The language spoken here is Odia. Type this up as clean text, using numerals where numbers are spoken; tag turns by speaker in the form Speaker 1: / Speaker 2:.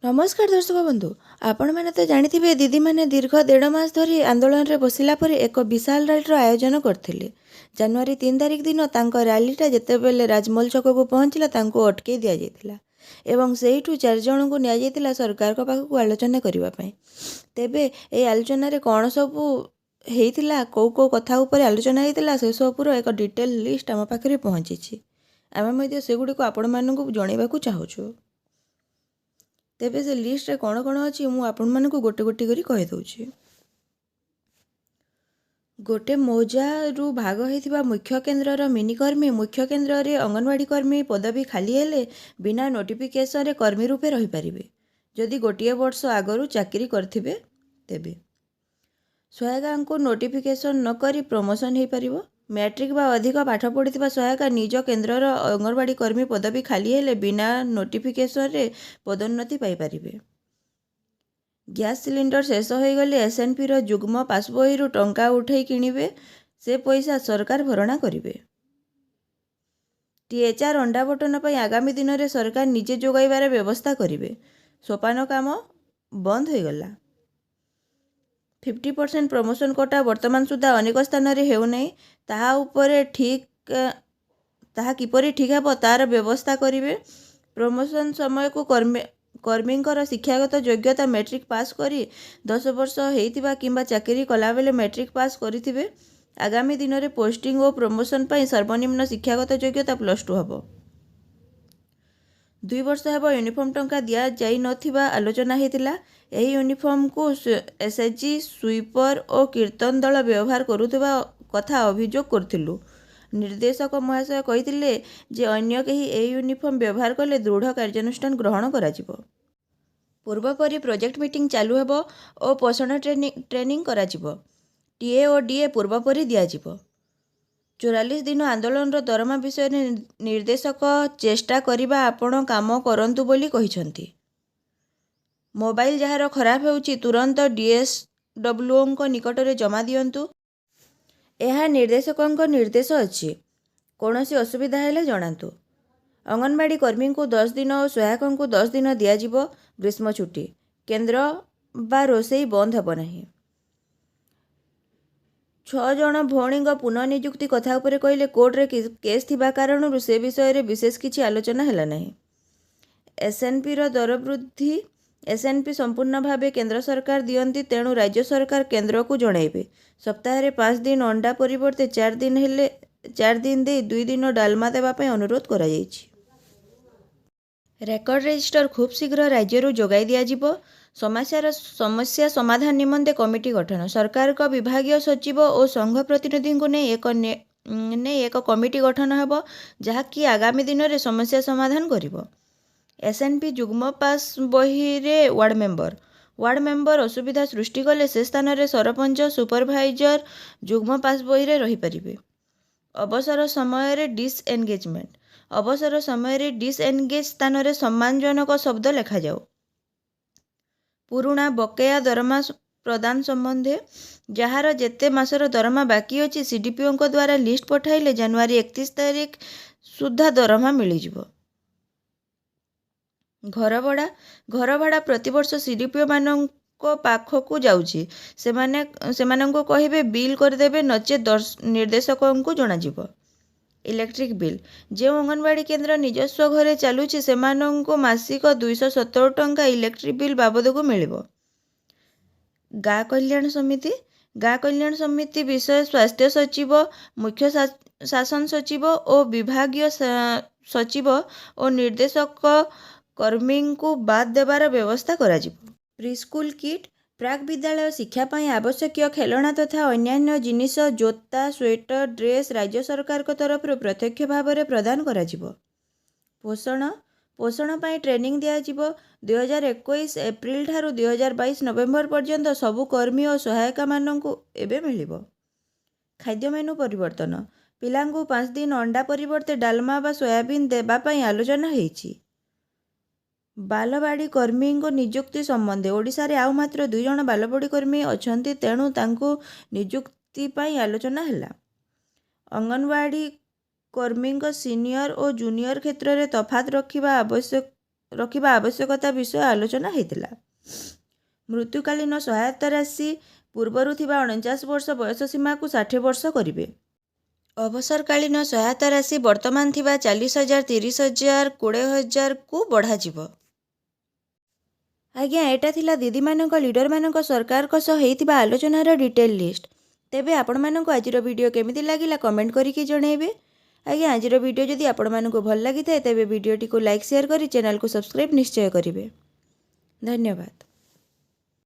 Speaker 1: ନମସ୍କାର ଦର୍ଶକ ବନ୍ଧୁ, ଆପଣମାନେ ତ ଜାଣିଥିବେ, ଦିଦିମାନେ ଦୀର୍ଘ ଦେଢ଼ ମାସ ଧରି ଆନ୍ଦୋଳନରେ ବସିଲା ପରେ ଏକ ବିଶାଳ ରାଲିର ଆୟୋଜନ କରିଥିଲେ। ଜାନୁଆରୀ 3 ତାରିଖ ଦିନ ତାଙ୍କ ରାଲିଟା ଯେତେବେଳେ ରାଜମହଲ ଛକକୁ ପହଞ୍ଚିଲା, ତାଙ୍କୁ ଅଟକେଇ ଦିଆଯାଇଥିଲା ଏବଂ ସେଇଠୁ ଚାରି ଜଣଙ୍କୁ ନିଆଯାଇଥିଲା ସରକାରଙ୍କ ପାଖକୁ ଆଲୋଚନା କରିବା ପାଇଁ। ତେବେ ଏହି ଆଲୋଚନାରେ କ'ଣ ସବୁ ହେଇଥିଲା, କେଉଁ କେଉଁ କଥା ଉପରେ ଆଲୋଚନା ହେଇଥିଲା, ସେସବୁର ଏକ ଡିଟେଲ୍ ଲିଷ୍ଟ ଆମ ପାଖରେ ପହଞ୍ଚିଛି। ଆମେ ମଧ୍ୟ ସେଗୁଡ଼ିକୁ ଆପଣମାନଙ୍କୁ ଜଣାଇବାକୁ ଚାହୁଁଛୁ। ତେବେ ସେ ଲିଷ୍ଟରେ କ'ଣ କ'ଣ ଅଛି, ମୁଁ ଆପଣମାନଙ୍କୁ ଗୋଟେ ଗୋଟେ କରି କହିଦେଉଛି। ଗୋଟେ ମୌଜାରୁ ଭାଗ ହୋଇଥିବା ମୁଖ୍ୟ କେନ୍ଦ୍ରର ମିନି କର୍ମୀ, ମୁଖ୍ୟ କେନ୍ଦ୍ରରେ ଅଙ୍ଗନବାଡ଼ି କର୍ମୀ ପଦବୀ ଖାଲି ହେଲେ ବିନା ନୋଟିଫିକେସନରେ କର୍ମୀ ରୂପେ ରହିପାରିବେ, ଯଦି ଗୋଟିଏ ବର୍ଷ ଆଗରୁ ଚାକିରି କରିଥିବେ। ତେବେ ସହାୟିକାଙ୍କୁ ନୋଟିଫିକେସନ୍ ନକରି ପ୍ରମୋସନ୍ ହୋଇପାରିବ। ମ୍ୟାଟ୍ରିକ୍ ବା ଅଧିକ ପାଠ ପଢ଼ିଥିବା ସହାୟିକା ନିଜ କେନ୍ଦ୍ରର ଅଙ୍ଗନବାଡ଼ି କର୍ମୀ ପଦବୀ ଖାଲି ହେଲେ ବିନା ନୋଟିଫିକେସନରେ ପଦୋନ୍ନତି ପାଇପାରିବେ। ଗ୍ୟାସ୍ ସିଲିଣ୍ଡର ଶେଷ ହୋଇଗଲେ ଏସ୍ଏନ୍ପିର ଯୁଗ୍ମ ପାସବହିରୁ ଟଙ୍କା ଉଠାଇ କିଣିବେ, ସେ ପଇସା ସରକାର ଭରଣା କରିବେ। ଟିଏଚ୍ଆର୍ ଅଣ୍ଡା ବଣ୍ଟନ ପାଇଁ ଆଗାମୀ ଦିନରେ ସରକାର ନିଜେ ଯୋଗାଇବାର ବ୍ୟବସ୍ଥା କରିବେ। ସୋପାନ କାମ ବନ୍ଦ ହୋଇଗଲା। 50% ପ୍ରମୋସନ୍ କୋଟା ବର୍ତ୍ତମାନ ସୁଦ୍ଧା ଅନେକ ସ୍ଥାନରେ ହେଉନାହିଁ, ତାହା ଉପରେ ଠିକ୍ ତାହା କିପରି ଠିକ୍ ହେବ, ତା'ର ବ୍ୟବସ୍ଥା କରିବେ। ପ୍ରମୋସନ୍ ସମୟକୁ କର୍ମୀଙ୍କର ଶିକ୍ଷାଗତ ଯୋଗ୍ୟତା ମେଟ୍ରିକ୍ ପାସ୍ କରି 10 ବର୍ଷ ହେଇଥିବା କିମ୍ବା ଚାକିରି କଲାବେଳେ ମେଟ୍ରିକ୍ ପାସ୍ କରିଥିବେ। ଆଗାମୀ ଦିନରେ ପୋଷ୍ଟିଂ ଓ ପ୍ରମୋସନ୍ ପାଇଁ ସର୍ବନିମ୍ନ ଶିକ୍ଷାଗତ ଯୋଗ୍ୟତା +2 ହେବ। 2 ବର୍ଷ ହେବ ୟୁନିଫର୍ମ ଟଙ୍କା ଦିଆଯାଇନଥିବା ଆଲୋଚନା ହେଇଥିଲା। ଏହି ୟୁନିଫର୍ମକୁ ଏସ୍ଏଚ୍ଜି, ସୁଇପର ଓ କୀର୍ତ୍ତନ ଦଳ ବ୍ୟବହାର କରୁଥିବା କଥା ଅଭିଯୋଗ କରିଥିଲୁ। ନିର୍ଦ୍ଦେଶକ ମହାଶୟ କହିଥିଲେ ଯେ ଅନ୍ୟ କେହି ଏହି ୟୁନିଫର୍ମ ବ୍ୟବହାର କଲେ ଦୃଢ଼ କାର୍ଯ୍ୟାନୁଷ୍ଠାନ ଗ୍ରହଣ କରାଯିବ। ପୂର୍ବପରି ପ୍ରୋଜେକ୍ଟ ମିଟିଂ ଚାଲୁ ହେବ ଓ ପୋଷଣ ଟ୍ରେନିଂ କରାଯିବ। ଟିଏ ଓ ଡିଏ ପୂର୍ବପରି ଦିଆଯିବ। 44 ଦିନ ଆନ୍ଦୋଳନର ଦରମା ବିଷୟରେ ନିର୍ଦ୍ଦେଶକ ଚେଷ୍ଟା କରିବା, ଆପଣ କାମ କରନ୍ତୁ ବୋଲି କହିଛନ୍ତି। ମୋବାଇଲ ଯାହାର ଖରାପ ହେଉଛି, ତୁରନ୍ତ ଡିଏସ୍ଡବ୍ଲ୍ୟୁଓଙ୍କ ନିକଟରେ ଜମା ଦିଅନ୍ତୁ, ଏହା ନିର୍ଦ୍ଦେଶକଙ୍କ ନିର୍ଦ୍ଦେଶ ଅଛି। କୌଣସି ଅସୁବିଧା ହେଲେ ଜଣାନ୍ତୁ। ଅଙ୍ଗନବାଡ଼ି କର୍ମୀଙ୍କୁ 10 ଦିନ ଓ ସହାୟକଙ୍କୁ 10 ଦିନ ଦିଆଯିବ ଗ୍ରୀଷ୍ମ ଛୁଟି। କେନ୍ଦ୍ର ବା ରୋଷେଇ ବନ୍ଦ ହେବ ନାହିଁ। ଛଅ ଜଣ ଭଉଣୀଙ୍କ ପୁନଃନିଯୁକ୍ତି କଥା ଉପରେ କହିଲେ, କୋର୍ଟରେ କେସ୍ ଥିବା କାରଣରୁ ସେ ବିଷୟରେ ବିଶେଷ କିଛି ଆଲୋଚନା ହେଲା ନାହିଁ। ଏସ୍ଏନ୍ପିର ଦରବୃଦ୍ଧି, ଏସ୍ଏନ୍ପି ସମ୍ପୂର୍ଣ୍ଣ ଭାବେ କେନ୍ଦ୍ର ସରକାର ଦିଅନ୍ତି, ତେଣୁ ରାଜ୍ୟ ସରକାର କେନ୍ଦ୍ରକୁ ଜଣାଇବେ। ସପ୍ତାହରେ 5 ଦିନ ଅଣ୍ଡା ପରିବର୍ତ୍ତେ 4 ଦିନ ହେଲେ 4 ଦିନ ଦେଇ 2 ଦିନ ଡାଲମା ଦେବା ପାଇଁ ଅନୁରୋଧ କରାଯାଇଛି। ରେକର୍ଡ ରେଜିଷ୍ଟର ଖୁବ୍ ଶୀଘ୍ର ରାଜ୍ୟରୁ ଯୋଗାଇ ଦିଆଯିବ। ସମସ୍ୟା ସମାଧାନ ନିମନ୍ତେ କମିଟି ଗଠନ। ସରକାରଙ୍କ ବିଭାଗୀୟ ସଚିବ ଓ ସଂଘ ପ୍ରତିନିଧିଙ୍କୁ ନେଇ ଏକ କମିଟି ଗଠନ ହେବ, ଯାହାକି ଆଗାମୀ ଦିନରେ ସମସ୍ୟା ସମାଧାନ କରିବ। ଏସ୍ଏନ୍ପି ଯୁଗ୍ମ ପାସ୍ ବହିରେ ୱାର୍ଡ଼ ମେମ୍ବର ଅସୁବିଧା ସୃଷ୍ଟି କଲେ ସେ ସ୍ଥାନରେ ସରପଞ୍ଚ, ସୁପରଭାଇଜର ଯୁଗ୍ମ ପାସ୍ ବହିରେ ରହିପାରିବେ। ଅବସର ସମୟରେ ଡିସ୍ଏନଗେଜ୍ ସ୍ଥାନରେ ସମ୍ମାନଜନକ ଶବ୍ଦ ଲେଖାଯାଉ। ପୁରୁଣା ବକେୟା ଦରମା ପ୍ରଦାନ ସମ୍ବନ୍ଧେ, ଯାହାର ଯେତେ ମାସର ଦରମା ବାକି ଅଛି, ସିଡିପିଓଙ୍କ ଦ୍ୱାରା ଲିଷ୍ଟ ପଠାଇଲେ ଜାନୁଆରୀ 31 ତାରିଖ ସୁଦ୍ଧା ଦରମା ମିଳିଯିବ। ଘର ଭଡ଼ା ପ୍ରତିବର୍ଷ ସିଡିପିଓମାନଙ୍କ ପାଖକୁ ଯାଉଛି। ସେମାନେ ସେମାନଙ୍କୁ କହିବେ ବିଲ୍ କରିଦେବେ, ନଚେତ୍ ନିର୍ଦ୍ଦେଶକଙ୍କୁ ଜଣାଯିବ। ଇଲେକ୍ଟ୍ରିକ୍ ବିଲ୍, ଯେଉଁ ଅଙ୍ଗନବାଡ଼ି କେନ୍ଦ୍ର ନିଜସ୍ୱ ଘରେ ଚାଲୁଛି, ସେମାନଙ୍କୁ ମାସିକ 270 ଟଙ୍କା ଇଲେକ୍ଟ୍ରିକ୍ ବିଲ୍ ବାବଦକୁ ମିଳିବ। ଗାଁ କଲ୍ୟାଣ ସମିତି ବିଷୟ ସ୍ୱାସ୍ଥ୍ୟ ସଚିବ, ମୁଖ୍ୟ ଶାସନ ସଚିବ ଓ ବିଭାଗୀୟ ସଚିବ ଓ ନିର୍ଦ୍ଦେଶକ କର୍ମୀଙ୍କୁ ବାଦ୍ ଦେବାର ବ୍ୟବସ୍ଥା କରାଯିବ। ପ୍ରିସ୍କୁଲ କିଟ୍, ପ୍ରାକ୍ ବିଦ୍ୟାଳୟ ଶିକ୍ଷା ପାଇଁ ଆବଶ୍ୟକୀୟ ଖେଳଣା ତଥା ଅନ୍ୟାନ୍ୟ ଜିନିଷ, ଜୋତା, ସ୍ୱେଟର, ଡ୍ରେସ୍ ରାଜ୍ୟ ସରକାରଙ୍କ ତରଫରୁ ପ୍ରତ୍ୟକ୍ଷ ଭାବରେ ପ୍ରଦାନ କରାଯିବ। ପୋଷଣ ପାଇଁ ଟ୍ରେନିଂ ଦିଆଯିବ। 2021 ଏପ୍ରିଲଠାରୁ 2022 ନଭେମ୍ବର ପର୍ଯ୍ୟନ୍ତ ସବୁ କର୍ମୀ ଓ ସହାୟିକାମାନଙ୍କୁ ଏବେ ମିଳିବ। ଖାଦ୍ୟ ମେନୁ ପରିବର୍ତ୍ତନ, ପିଲାଙ୍କୁ 5 ଦିନ ଅଣ୍ଡା ପରିବର୍ତ୍ତେ ଡାଲମା ବା ସୋୟାବିନ୍ ଦେବା ପାଇଁ ଆଲୋଚନା ହେଇଛି। ବାଲବାଡ଼ି କର୍ମୀଙ୍କ ନିଯୁକ୍ତି ସମ୍ବନ୍ଧେ, ଓଡ଼ିଶାରେ ଆଉ ମାତ୍ର ଦୁଇ ଜଣ ବାଲବାଡ଼ି କର୍ମୀ ଅଛନ୍ତି, ତେଣୁ ତାଙ୍କୁ ନିଯୁକ୍ତି ପାଇଁ ଆଲୋଚନା ହେଲା। ଅଙ୍ଗନବାଡ଼ି କର୍ମୀଙ୍କ ସିନିୟର ଓ ଜୁନିୟର କ୍ଷେତ୍ରରେ ତଫାତ୍ ରଖିବା ଆବଶ୍ୟକ। ରଖିବା ଆବଶ୍ୟକତା ବିଷୟ ଆଲୋଚନା ହୋଇଥିଲା। ମୃତ୍ୟୁକାଳୀନ ସହାୟତା ରାଶି ପୂର୍ବରୁ ଥିବା 49 ବର୍ଷ ବୟସ ସୀମାକୁ 60 ବର୍ଷ କରିବେ। ଅବସରକାଳୀନ ସହାୟତା ରାଶି ବର୍ତ୍ତମାନ ଥିବା 40,000, 30,000, 20,000କୁ ବଢ଼ାଯିବ। ଆଜ୍ଞା, ଏଇଟା ଥିଲା ଦିଦିମାନଙ୍କ ଲିଡରମାନଙ୍କ ସରକାରଙ୍କ ସହ ହେଇଥିବା ଆଲୋଚନାର ଡିଟେଲ୍ ଲିଷ୍ଟ। ତେବେ ଆପଣମାନଙ୍କୁ ଆଜିର ଭିଡ଼ିଓ କେମିତି ଲାଗିଲା, କମେଣ୍ଟ କରିକି ଜଣାଇବେ। ଆଜ୍ଞା, ଆଜିର ଭିଡ଼ିଓ ଯଦି ଆପଣମାନଙ୍କୁ ଭଲ ଲାଗିଥାଏ, ତେବେ ଭିଡ଼ିଓଟିକୁ ଲାଇକ୍, ସେୟାର କରି ଚ୍ୟାନେଲକୁ ସବସ୍କ୍ରାଇବ୍ ନିଶ୍ଚୟ କରିବେ। ଧନ୍ୟବାଦ।